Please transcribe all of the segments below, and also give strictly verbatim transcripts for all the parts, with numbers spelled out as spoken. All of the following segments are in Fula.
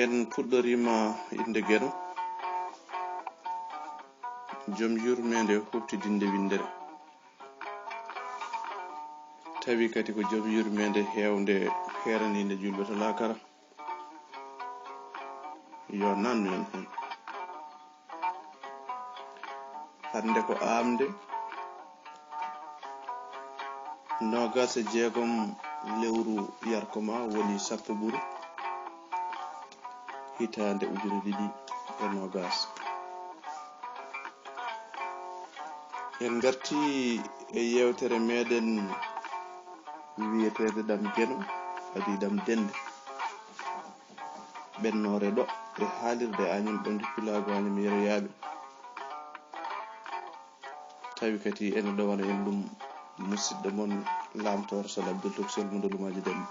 En puɗɗorima innde Geno, jom yurmeende huɓtidinde winndere. Tawi kadi ko jom yurmeende heewnde, heeraniinde juulɓe to laakara. Yo nannu en heen. Hannde ko aamde noogaas e jeegom lewru yarkoma, woni sappo ɓuru hitaande ujunere ɗiɗi e noogaas. En ngarti e yeewtere meɗen wiyeteende Ɗam Geno, adii Ɗam Dennde, ɓennoore ɗo e haalirde Añam Ɓamti Pulaagu Añam Yeroyaaɓe. Tawi kadi ene ɗowana en ɗum musidɗo mon Laamtoor Sal Abdul Tuk Sel mo Ndolumaaji Demba.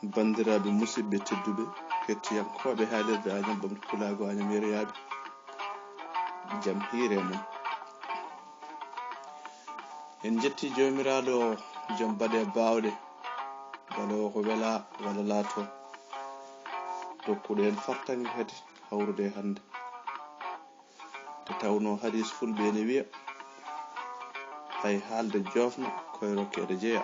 Banndiraaɓe musidɓe tedduɓe, hettiyankooɓe haalirde Añam Ɓamti Pulaagu Añam Yeroyaaɓe, jam hiire mon. En njetti Joomiraaɗo, jom baɗe baawɗe, wala o ko wela, wala laato, dokkuɗo en fartaŋŋe kadi hawrude e hannde. Nde tawnoo hadiis fulɓe ene wiya, hay haalde joofna, koye rokkeede jeya.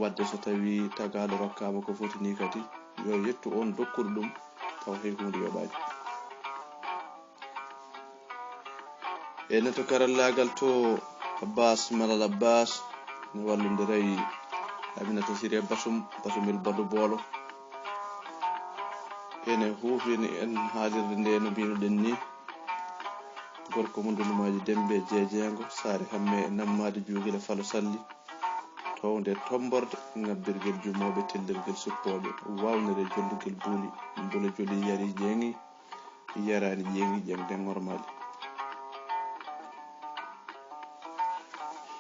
Waɗde so tawii tagaaɗo rokkaama ko foti nii kadi, yo yettu oon dokkuɗo ɗum, tawa hay huunde yoɓaani. E neto karallaagal to, Abbas Malal Abbas, ne wallondiray Aminata Siré Basum, Basumel Badu Boolo. Ene huufini en haalirde nde no mbinoɗen ni. Gorko mo Ndulumaaji Dembe, Jeejeengo, Saare Hamme e Nammaade, Juugile Falo Salli. Townde Tomborde, ŋabbirgel jumooɓe, tellirgel suppooɓe, wawnere jollugel buuli, mbula joli yari jeeŋi, yaraani jeeŋi jeeŋ den ŋormaali.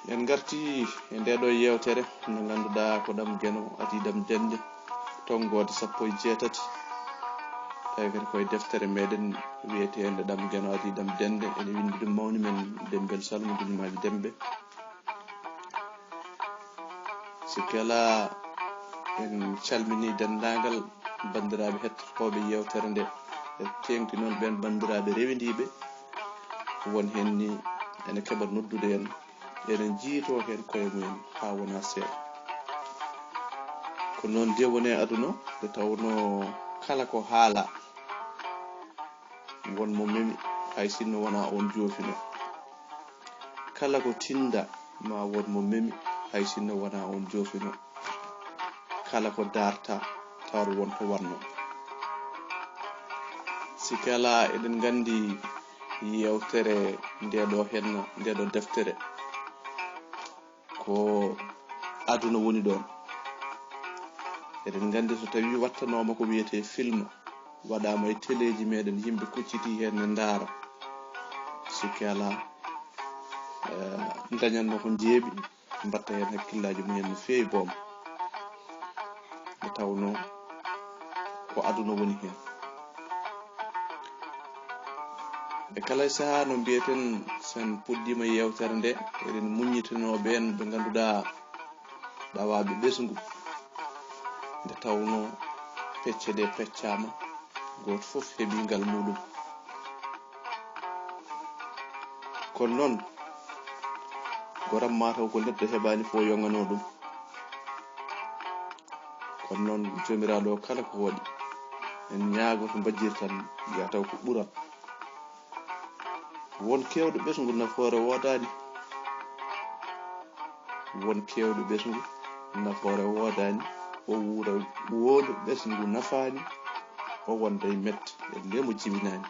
En ngarti e nde ɗo yeewtere nde ngannduɗaa ko Ɗam Geno adii Ɗam Dennde, tonngoode sappo e jeetati. Tawi kadi koye deftere meɗen wiyeteende Ɗam Geno adii Ɗam Dennde, ene winndi ɗum mawni men Dembel Sal mo Ndulumaaji Dembe. Sikki alaa, en calminii denndaangal banndiraaɓe hettotooɓe yeewtere nde. E teeŋti noon ɓeen banndiraaɓe rewindiiɓe, won heen ni ene keɓa noddude en, ene njiytoo heen koye mumen haa wonaa seeɗa. Ko noon de woni e aduna, nde tawnoo kala ko haalaa, won mo memi, hay sinno wonaa oon joofino. Kala ko tinnda, ma won mo memi, hay sinno wonaa oon joofino. Kala ko daarta, tawa won to wonno. Sikki alaa, eɗen nganndi yeewtere nde ɗo henna, nde ɗo deftere, ko aduna woni ɗoon. Eɗen nganndi so tawii wattanooma ko wiyetee film, waɗaama e teleeji meɗen, yimɓe kuccitii heen ne ndaara. Sikki alaa, eh, ndañatno ko njeeɓi, mbaɗta heen hakkillaaji mumen no feewi boom. Nde tawnoo ko aduna woni heen. E kala e sahaa no mbiyeten, so en puɗɗiima yeewtere nde, eɗen muññitinoo ɓeen ɓe ngannduɗaa ɗawaaɓe ɓesngu, nde tawnoo pecce ɗe peccaama, gooto fof heɓi ngal muɗum. Kono noon, goram mataw ko neɗɗo heɓaani fof yonganoo ɗum. Kono noon, Joomiraaɗo o kala ko waɗi, en ñaagoto mbajjir tan, ya taw ko ɓural. Won keewɗo ɓesngu nafoore woodaani. Won keewɗo ɓesngu nafoore woodaani. O wuura woodu ɓesngu nafaani. O wonda e mette e lemo jibinaani.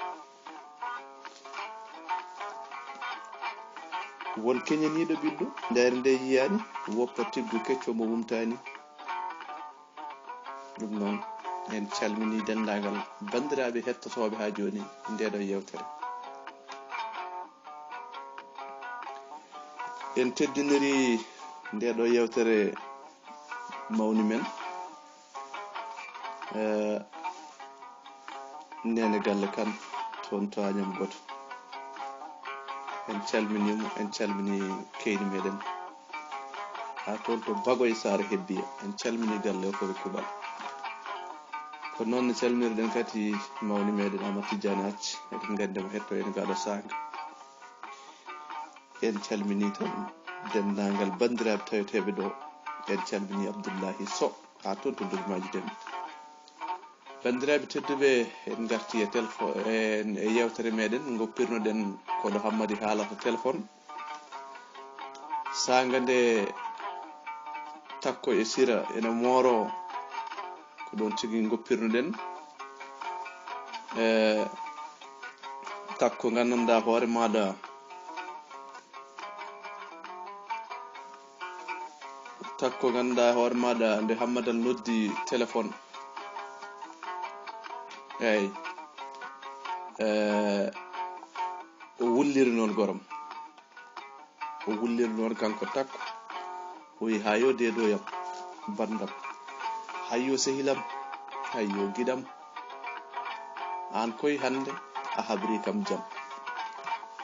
Won keñaniiɗo ɓiɗɗo, ndayre nde yiyaani, woppa tiggo kecco mo wumtaani. Ɗum noon, en calminii denndaangal banndiraaɓe hettotooɓe haa jooni nde ɗo yeewtere. En teddiniri nde ɗo yeewtere mawni men, eh, Neene Galle Kan, toon to Añam Goto. En calminii mo, en calminii keydi meɗen. Haa toon to Bagoy Saare Hebbiya, en calminii galle o, ko e kuuɓal. Ko noon ne calmirɗen kadi mawni meɗen Amad Tijjani Acc, eɗen nganndi mo hetto en gaɗo saanga. En calmini tan denndaangal banndiraaɓe taweteeɓe ɗo. En calmini Abdullahi Sow haa toon to Ndulmaaji Demɓe. Banndiraaɓe tedduɓe, en ngarti e telefo-, en e yeewtere meɗen, ngoppirnoɗen ko ɗo Hammadi haalata telefon. Saanga nde Takko e Sira ena mooro, ko ɗoon tigi ngoppirnoɗen. E, Takko nganndanɗaa hoore maaɗa, Takko nganndanɗaa hoore maaɗa nde Hammadal noddi telefon. Eey. E, o wulliri noon gorom. O wulliri noon kanko Takko. O wiyi, "Haa yo deedo yam, banndam. Hay yo sehil am, hay yo giɗo am. Aan koy hannde a habri kam jam.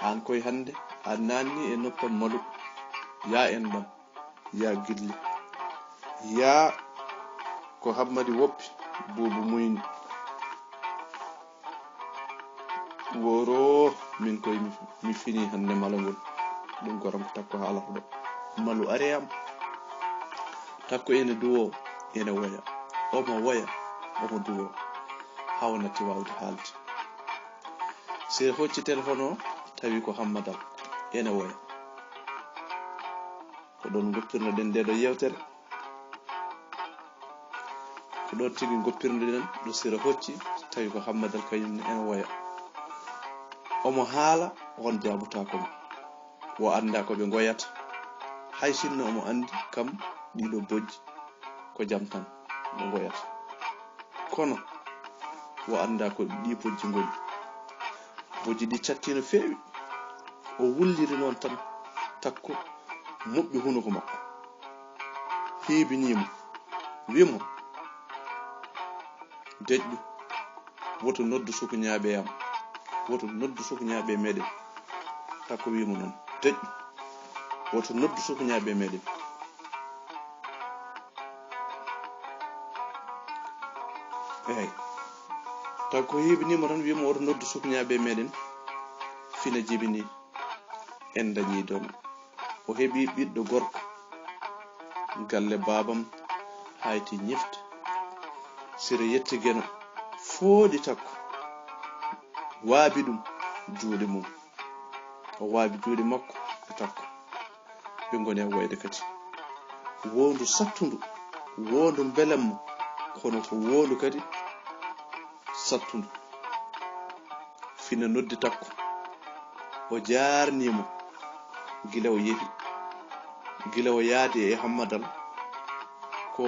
Aan koy hannde a naanni e noppam malu. Yaa enɗam, yaa gilli. Yaa ko Hammadi woppi, buubu muyni." Woro min koy mi, mi fini hannde malagol. Ɗum goram ko Takko haalata ɗo. Malu are am. Takko ene duwo, ene woya. Omo woya, omo duwo. Haa o natti waawde haalde. Sira hocci telefon o, tawi ko Hammadal. Ene woya. Ko ɗoon ngoppirnoɗen nde ɗo yeewtere. Ko ɗoon tigi ngoppirnoɗen ɗo Sira hocci, tawi ko Hammadal kañum ne ene woya. Omo haala, oon jaabataako mo. O anndaa ko ɓe ngoyata. Hay sinno omo anndi kam ɗiɗo bojji ko jam tan ɓe ngoyata. Kono o anndaa ko ɗi bojji ngoni. Bojji ɗi catti no feewi. O wulliri noon tan, Takko moɓɓi hunuko makko. Heebinii mo, wii mo, "Deƴƴu, woto noddu sukuñaaɓe am, woto noddu sukuñaaɓe meɗen." Takko wii mo noon, "Deƴƴu, woto noddu sukuñaaɓe meɗen." Eey. Takko heebinii mo tan, wii mo, "Woto noddu sukuñaaɓe meɗen." Fina jibini, en ndañii doom. O heɓi ɓiɗɗo gorko. Galle baabam hayti ñifde. Sira yetti Geno, fooɗi Takko, waabi ɗum juuɗe mum. O waabi juuɗe makko e Takko. Ɓe ngoni e wayde kadi. Woondu sattundu, woondu mbelamma, kono ko woondu kadi sattundu. Fina noddi Takko. O jaarnii mo gila o yehi, gila o yaadi e Hammadal ko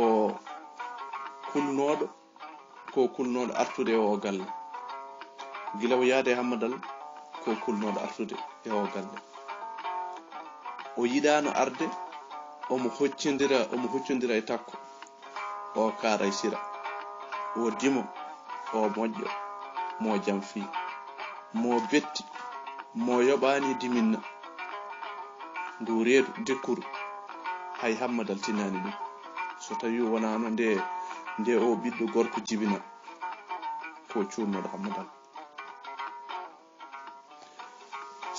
kulnooɗo, ko kulnooɗo artude e oo galle. Gila o yaadi e Hammadal ko kulnooɗo artude e oo galle. O yiɗaano arde, omo hoccindira, omo hoccindira e Takko. O kaaray Sira. O dimo, o moƴƴo, mo jam fii, mo betti, mo yoɓaani diminna. Ndu reedu dekkuru, hay Hammadal tinaani ɗum. So tawii wonaano nde, nde o ɓiɗɗo gorko jibina, ko cuuɗnooɗo Hammadal.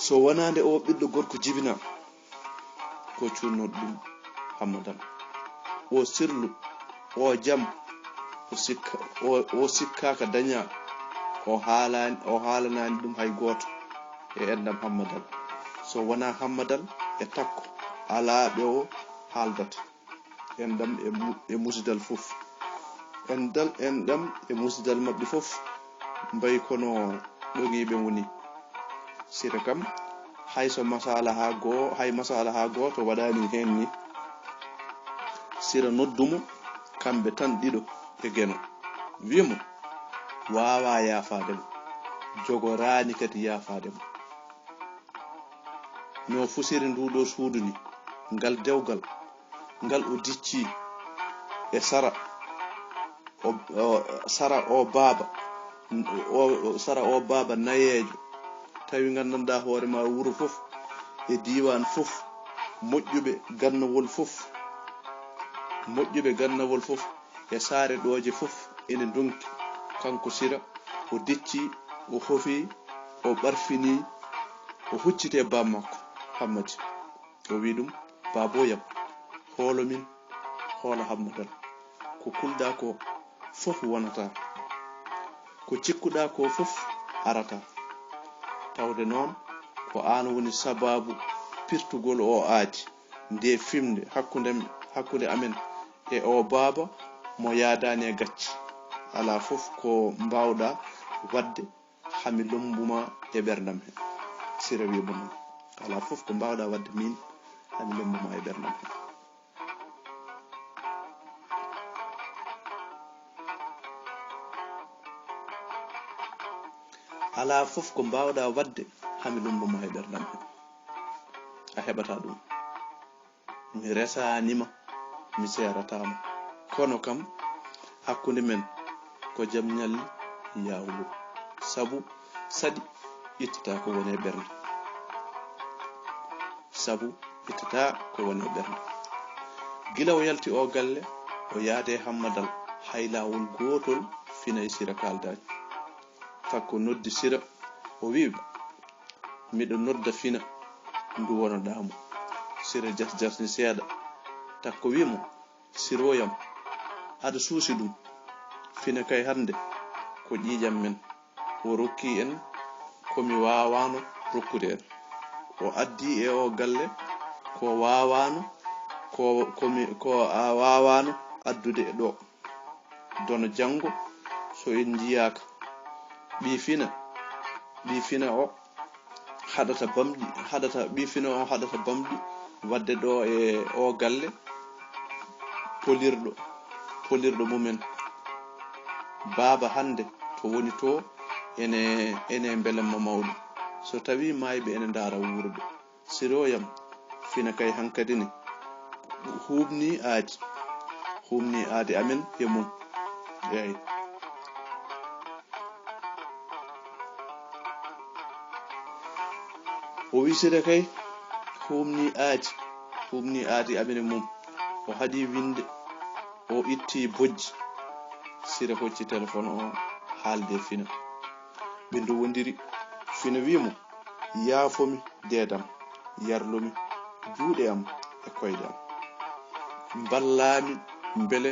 So wonaa nde o ɓiɗɗo gorko jibina, ko cuuɗnooɗo ɗum Hammadal. O sirlu, o jam, o sikka, o, o sikkaaka dañaa, o haalaani, o haalanaani ɗum hay gooto e enɗam Hammadal. So wonaa Hammadal e Takko, alaa ɓe o haaldata. Enɗam e mu-, e musidal fof. Enɗal, enɗam e musidal maɓɓe fof mbayi kono ɗogiiɓe ngoni. Sira kam, hay so masala haa goo-, hay masala haa gooto waɗaani heen ni, Sira noddu mo, kamɓe tan ɗiɗo e Geno. Wii mo, waawaa yaafaade mo, jogoraani kadi yaafaade mo. No fusiri nduu ɗoo suudu ni, ngal dewgal, ngal o diccii e sara o, o, sara o baaba, o, o, sara o baaba nayeejo, tawi nganndanɗaa hoore maa wuro fof, e diiwaan fof, moƴƴuɓe gannawol fof, moƴƴuɓe gannawol fof, e saare ɗooje fof ene ndonki. Kanko Sira, o decci, o hofi, o ɓarfini, o hucciti e baaba makko, Hammadi. O wi ɗum, "Baabooyam, hoolo min, hoola Hammadal. Ko kulɗaa ko fof wonataa. Ko cikkuɗaa ko fof arataa. Tawde noon ko aan woni sabaabu pirtugol oo aadi, ndee fimde hakkunde, hakkunde amen e oo baaba mo yaadaani e gacce. Alaa fof ko mbaawɗaa waɗde haa mi lommbu ma e ɓerndam he." Sira wi mo noon, "Alaa fof ko mbaawɗaa waɗde miin haa mi lommbu ma e ɓerndam he." "Alaa fof ko mbaawɗaa waɗde haa mi lommbu ma e ɓerndam he. A heɓataa ɗum. Mi resaani ma, mi seerataa ma. Kono kam, hakkunde men ko jam ñalli yaawlo. Sabu saɗi ittataa ko woni e ɓernde. Sabu ittataa ko woni e ɓernde." Gila o yalti oo galle, o yaade e Hammadal, hay laawol gootol Fina e Sira kaaldaani. Takko noddi Sira, o wi, "Miɗo nodda Fina, ndu wonoɗaa mo." Sira jas-, jasni seeɗa. Takko wi mo, "Sirooyam, aɗa suusi ɗum. Fina kay hannde ko ƴiiƴam men. O rokki en ko mi waawaano rokkude en. O addi e oo galle ko waawaano, ko, ko mi, ko a waawaano addude e ɗoo. Dono janngo, so en njiyaaka, ɓii Fina, ɓii Fina o haɗata bamɗi, haɗata, ɓii Fina o haɗata bamɗi waɗde ɗoo e oo galle polirɗo, polirɗo mumen. Baaba hannde to woni to, ene, ene mbelamma mawɗo. So tawii maayɓe ene ndaara wuuruɓe. Sirooyam, Fina kay hankadi ne huuɓnii aadi, huuɓnii aadi amen e mum." Eey. O wi Sira kay huuɓnii aadi, huuɓnii aadi amen e mum. O haɗi winde, o itti bojji. Sira hocci telefon o haalde e Fina. Ɓe ndowondiri. Fina wi mo, "Yaafo mi, deedam, yarlu mi juuɗe am e koyɗe am. Mballaa mi mbele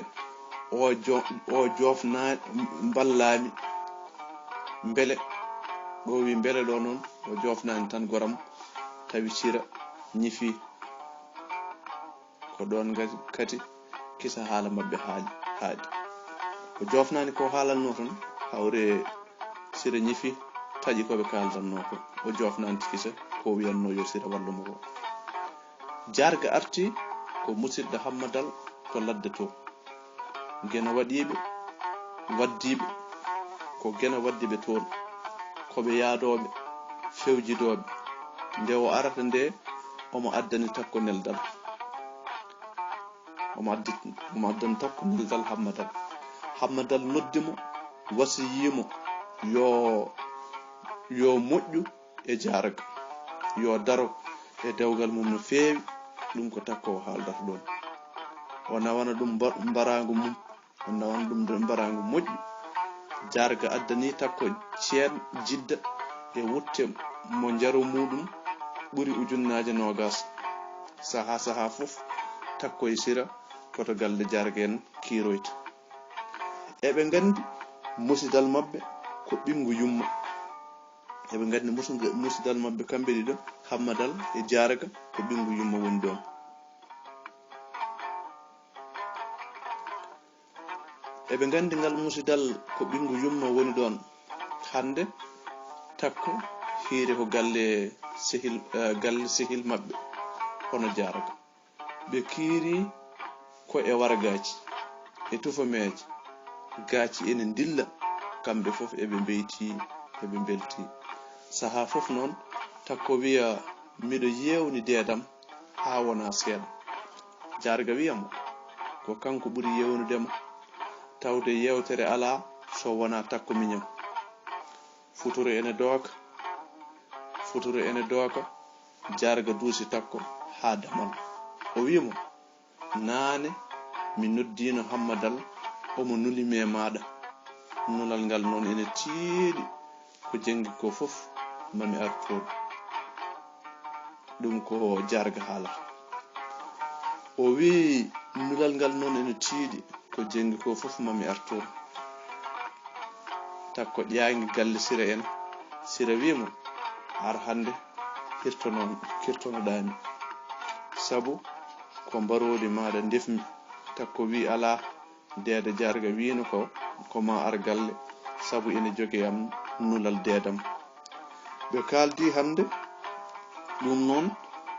o jo-, o joofnaani, mballaa mi mbele." Ɗo wi mbele ɗo noon, o joofnaani tan goram, tawi Sira ñifi. Ko ɗoon ngati kadi kisa haala maɓɓe haali, haaɗi. O joofnaani ko haalalnoo tan, hawre Sira ñifi, taƴi ko ɓe kaaldatnoo ko. O joofnaani kisa ko wiyatnoo yo Sira wallu mo ko. Jaarga arti ko musidɗo Hammadal to ladde to. Geno waɗiiɓe, waddiiɓe, ko Geno waddi ɓe toon. Ko ɓe yaadooɓe, fewjidooɓe. Nde o arata nde, omo addani Takko neldal. Omo addi, omo addani Takko neldal Hammadal. Hammadal noddi mo, wasiyii mo yo, yo moƴƴu e Jaarga, yo daro e dewgal mum no feewi. Ɗum ko Takko o haaldata ɗoon. O nawana ɗum mba-, mbaraangu mum, o nawana ɗum nder mbaraangu moƴƴu. Jaarga addani Takko ceen jidda e wutte mo njaru muuɗum ɓuri ujunnaaje noogaas. Sahaa sahaa fof, Takko e Sira ko to galle Jaarga en kiiroyta. Eɓe nganndi musidal maɓɓe ko ɓinngu yumma. Eɓe nganndi musu-, musidal maɓɓe kamɓe ɗiɗo, Hammadal e Jaarga, ko ɓinngu yumma woni ɗoon. Eɓe nganndi ngal musidal ko ɓinngu yumma woni ɗoon. Hannde, Takko hiiri ko galle sehil, eh, galle sehil maɓɓe, hono Jaarga. Ɓe kiiri ko e wargaaji, e tufameeje, gaaci ene ndilla, kamɓe fof eɓe mbeyti, eɓe mbelti. Sahaa fof noon, Takko wiya, "Miɗo yeewni deedam haa wona seeɗa." Jaarga wiya mo, "Ko kanko ɓuri yeewnude ma, tawde yeewtere alaa so wonaa Takko miñam." Futuro ene dooka, futuro ene dooka, Jaarga duusi Takko haa damal. O wiyi mo, "Naane mi noddiino Hammadal, omo nuli mi e maaɗa." nulal ngal noon ene tiiɗi, ko jenngi ko fof mami ar toon. Ɗum ko Jaarga haalata. O wiyi, nulal ngal noon ene tiiɗi, ko jenngi ko fof mami ar toon. Takko ƴaangi galle Sira en. Sira wiyi mo, ar hannde hirtono, kirtonoɗaami. Sabu ko mbaroodi maaɗa ndefmi. Takko wiyi, alaa, Deede Jaarga wiino ko, ko ma ar galle, sabu ene jogii am nulal deedam. Ɓe kaaldi hannde, ɗum noon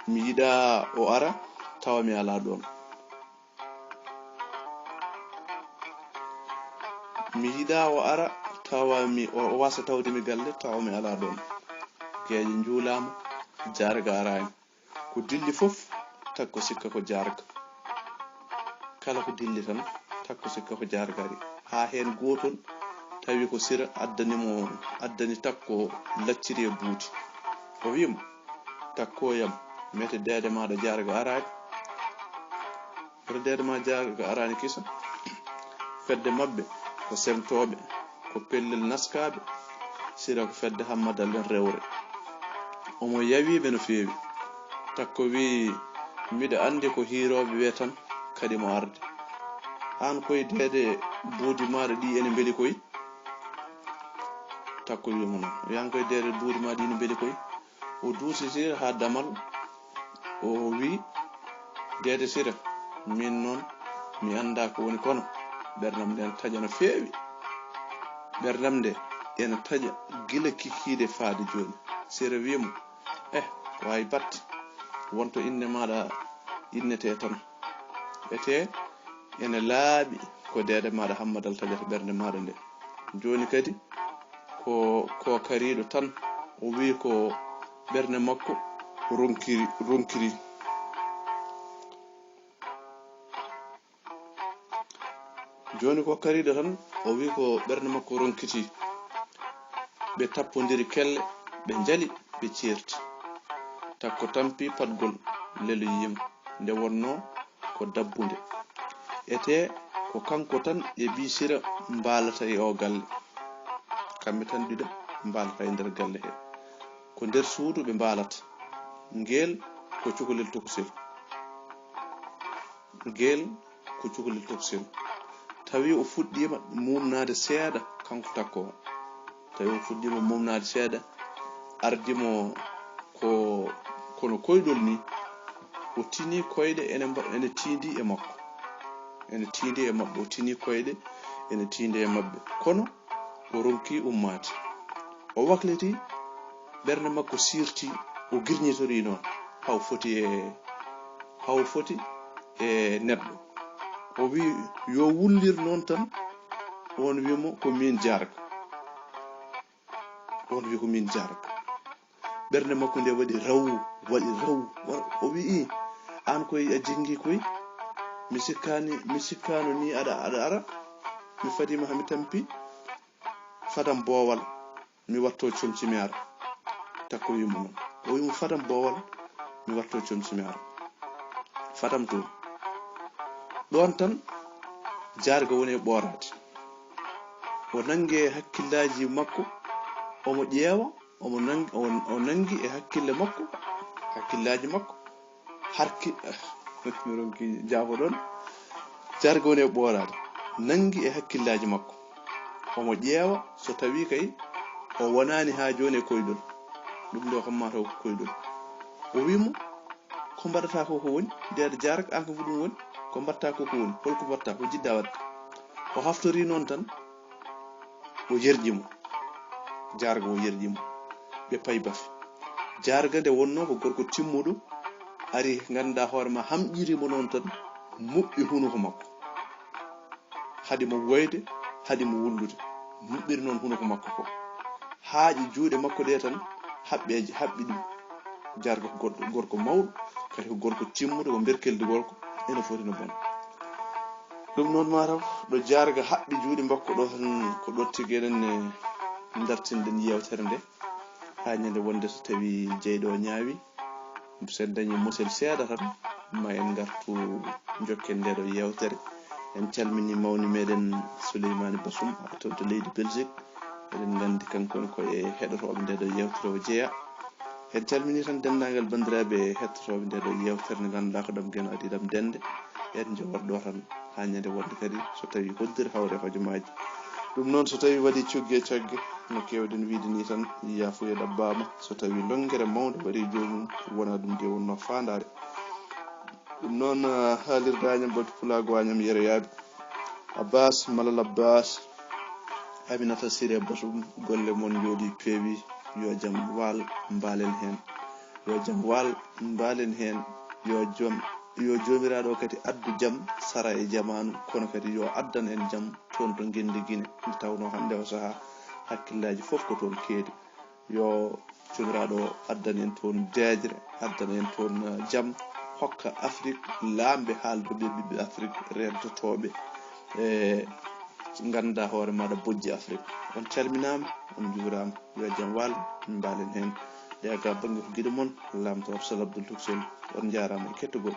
mi yiɗaa o ara tawa mi alaa ɗoon. Mi yiɗaa o ara tawa mi, o wasa tawde mi galle tawa mi alaa ɗoon. Geeƴe njuulaama, Jaarga araani. Ko dilli fof, Takko sikka ko Jaarga. Kala ko dilli tan, Takko sikka ko Jaarga ari. Haa heen gootol tawi ko Sira addani mo, addani Takko lacciri e buuti. O wiyi mo, Takko yam, mete deede maaɗa Jaarga araani. Mete deede ma Jaarga araani kisa. Fedde maɓɓe ko semtooɓe, ko pellel naskaaɓe. Sira ko fedde Hammadal en rewre. Omo yawiiɓe no feewi. Takko wiyi, miɗo anndi ko hiirooɓe ɓe tan kadi mo arde. Aan koy deede buuɗi maaɗa ɗi ene mbeli koy? Takko wiyi mo noon. O wiyi, aan koy deede buuɗi maaɗa ɗi ene mbeli koy? O duusi Sira haa damal, o wiyi, deede Sira, miin noon mi anndaa ko woni kono ɓerndam nde ene taƴa no feewi. Ɓerndam nde ene taƴa gila kikiiɗe faade jooni. Sira wiyi mo, eh, ko hay batte, wonto innde maaɗa innetee tan. Etee ene laaɓi ko deede maaɗa Hammadal taƴata ɓernde maaɗa nde. Jooni kadi ko, ko kariiɗo tan, o wiyi ko ɓernde makko ronkiri, ronkiri. Jooni ko kariiɗo tan, o wiyi ko ɓernde makko ronkiti. Ɓe tappondiri kelle, ɓe njali, ɓe ceerti. Takko tampi paɗgol, lelu yiima, nde wonnoo ko dabbunde. Etee ko kanko tan e Ɓii Sira mbaalata e oo galle. Kamɓe tan ɗiɗo mbaalata e nder galle hee. Ko nder suudu ɓe mbaalata. Ngeel ko cukalel tokosel. Ngeel ko cukalel tokosel. Tawi o fuɗɗiima muumnaade seeɗa, kanko Takko o. Tawi o fuɗɗiima muumnaade seeɗa, ardi mo ko, kono koyɗol ni. O tini koyɗe ene mba-, ene tiindi e makko. Ene tiindi e maɓɓe. O tini koyɗe ene tiindi e maɓɓe. Kono o ronki ummaade. O wakliti, ɓernde makko siirti, o girñitorii noon. Haw foti e, haw foti e neɗɗo. O wiyi, yo wullir noon tan, oon wiyi mo, ko miin Jaarga. Oon wiyi, ko miin Jaarga. Ɓernde makko nde waɗi raw, waɗi raw. Wa-, o wiyi, aan koy a jinngi koy. Mi sikkaani, mi sikkaano ni aɗa, aɗa ara. Mi fadiima haa mi tampi. Fadam boowal, mi watto comci mi ara. Takko wiyi mo noon. O wiyi mo, fadam boowal, mi watto comci mi ara. Fadam toon. Ɗoon tan, Jaarga woni e ɓooraade. O nanngi e hakkillaaji makko, omo ƴeewa, omo nanngi, o, o nanngi e hakkille makko, hakkillaaji makko, harki, mi ronki jaafoɗon, Jaarga woni e ɓooraade, nanngi e hakkillaaji makko. Omo ƴeewa so tawii kay o wonaani haa jooni e koyɗol. Ɗum ɗo kam maa taw ko koyɗol. O wiyi mo, ko mbaɗataa ko ko woni? Deede Jaarga, aan ko ko ɗum woni? Ko mbaɗataa ko ko woni? Hol ko mbaɗataa? Ko jiɗɗaa waɗde? O haftorii noon tan, o yerƴi mo. Jaarga o yerƴi mo. Ɓe payi bafe. Jaarga nde wonnoo ko gorko timmuɗo, ari ngannduɗaa hoore ma, hamƴiri mo noon tan, muɓɓi hunuko makko. Haɗi mo woyde, haɗi mo wullude. Muɓɓiri noon hunuko makko ko. Haaƴi juuɗe makko ɗe tan, haɓɓeeji, haɓɓi ɗum. Jaarga ko goɗɗo, gorko mawɗo, kadi ko gorko timmuɗo, ko mberkeldi gorko, ene foti no bon. Ɗum noon maa taw, ɗo Jaarga haɓɓi juuɗe makko ɗo tan, ko ɗo tigi enen ne ndartinɗen yeewtere nde. Haa ñande wonde so tawii jeyɗo o ñaawi, so en dañii musel seeɗa tan, ma en ngartu njokken nde ɗo yeewtere. En calmini mawni meɗen Souleymani Bassoum, to, to leydi Belgique. Eɗen nganndi kanko ne ko e heɗotooɓe nde ɗo yewtere o jeeya. En calmini tan denndaangal banndiraaɓe heɗotooɓe nde ɗo yewtere nde ngannduɗaa ko ɗam geno adi ɗam dennde. En njowat ɗo tan haa ñande wonde kadi so tawii hoddiri hawre hojomaaji. Ɗum noon so tawii waɗi coggi e cagge no keewɗen wiide ni tan, yaafuya ɗabbaama. So tawii lonngere mawnde waɗi joomum wona ɗum nde wonno faandaare. Ɗum noon, ah, haalirde Añam Batu Pulaagu Añam yeroyaaɓe. Abbas Malal Abbas, Aminata Siré Basum, golle mon njooɗi peewi, yo jam waal mbaalen heen. Yo jam waal mbaalen heen. Yo jom, yo joomiraaɗo kadi addu jam sara e jamaanu, kono kadi yo addan en jam toon to ngenndi Gine, nde tawnoo hannde o sahaa hakkillaaji fof ko toon keedi. Yo joomiraaɗo addan en toon deeƴre, addan en toon, eh, jam, hokka Afrik laamɓe haalduɓe, ɓiɓɓe Afrik reentotooɓe, e ngannda hoore maaɗa bojji Afrik. On calminaama, on njuuraama. Yo jam waal, mbaalen heen. Yaga bannge ko giɗo mon, Laamɗo Absal Abdul Hussein. On njaaraama e kettugol.